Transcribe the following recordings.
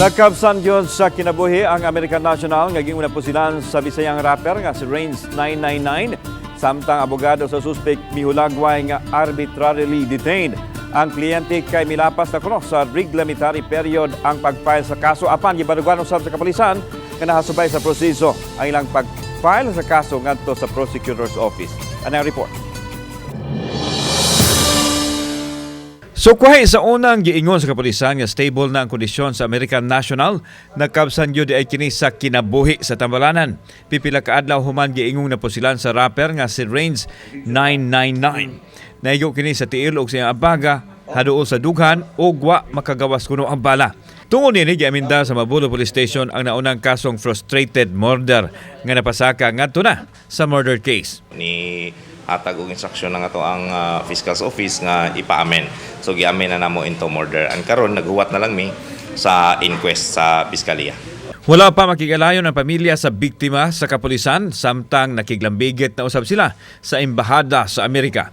Nakabsan gyud sa kinabuhi ang American National nga giingon napusilan sa Bisayang rapper nga si Rains 999, samtang abogado sa suspect mihulagway nga arbitrarily detained. Ang kliyente kay milapas na kuno sa reglementary period ang pag-file sa kaso, apan gibarugan usab sa kapolisan nga nahasubay sa proseso ang ilang pag-file sa kaso ngadto sa prosecutor's office. Ano ang report? So kuhay sa unang giingon sa kapulisan nga stable na ang kondisyon sa American National, nagkabsan gyud ay kini sa kinabuhi sa Tambalanan. Pipila ka adlaw human giingong napusilan sa rapper nga si Rains 999. Naigo kini sa tiil og sa iyang abaga, haduol sa dughan ug wa makagawas kuno ang bala. Tungod niini, giaminda sa Mabolo Police Station ang naunang kasong frustrated murder nga napasaka ngadto na sa murder case. Ni hatag og instruction na nga to ang fiscal's office nga ipa-amend. So gi-amend na namo into murder. Ang karon naghuwat na lang mi sa inquest sa piskalya. Wala pa makigalayon ang pamilya sa biktima sa kapulisan samtang nakiglambigit na usab sila sa embahada sa Amerika.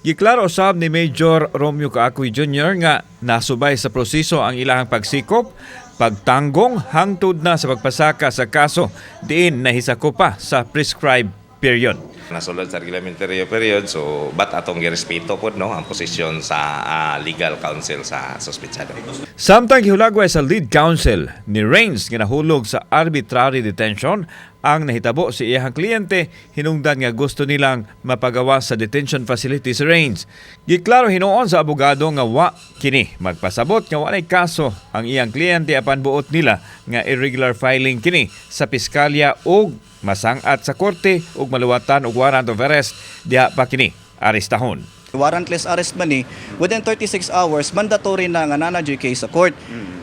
Giklaro usab ni Major Romeo Caacoy Jr. nga nasubay sa proseso ang ilahang pagsikop, pagtanggong hangtod na sa pagpasaka sa kaso diin nahisako pa sa prescribed period. Nasulod sa reglementary period, so but atong girespeto pod, no, ang posisyon sa legal counsel sa suspetsado. Samtang gihulagway sa lead counsel ni Rains nga nahulog sa arbitrary detention ang nahitabo sa iyahang kliyente, hinungdan nga gusto nilang mapagawa sa detention facility si Rains. Giklaro hinuon sa abogado nga wa kini magpasabot nga walay kaso ang iyang kliyente, apan buot nila nga irregular filing kini sa piskalya ug masangat sa korte ug maluwatan og warrant of arrest diha pa kini arestahon. Warrantless arrest man ni, within 36 hours mandatory na nga naa na case sa court.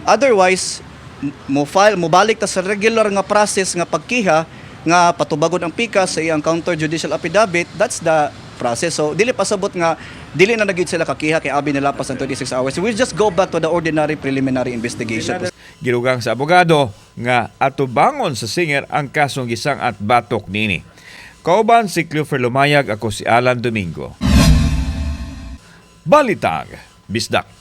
Otherwise, mo file, mo balik ta sa regular nga process nga pagkiha nga patubagon ang pikas sa iyang counter judicial affidavit. That's the process. So dili pasabot nga dili na nagyud sila kakiha kay abi nila pas ang 36 hours. We just go back to the ordinary preliminary investigation. Girugang sa abogado nga atubangon sa singer ang kasong gisang-at batok nini. Kauban si Clifford Lumayag, ako si Alan Domingo. Balitang Bisdak.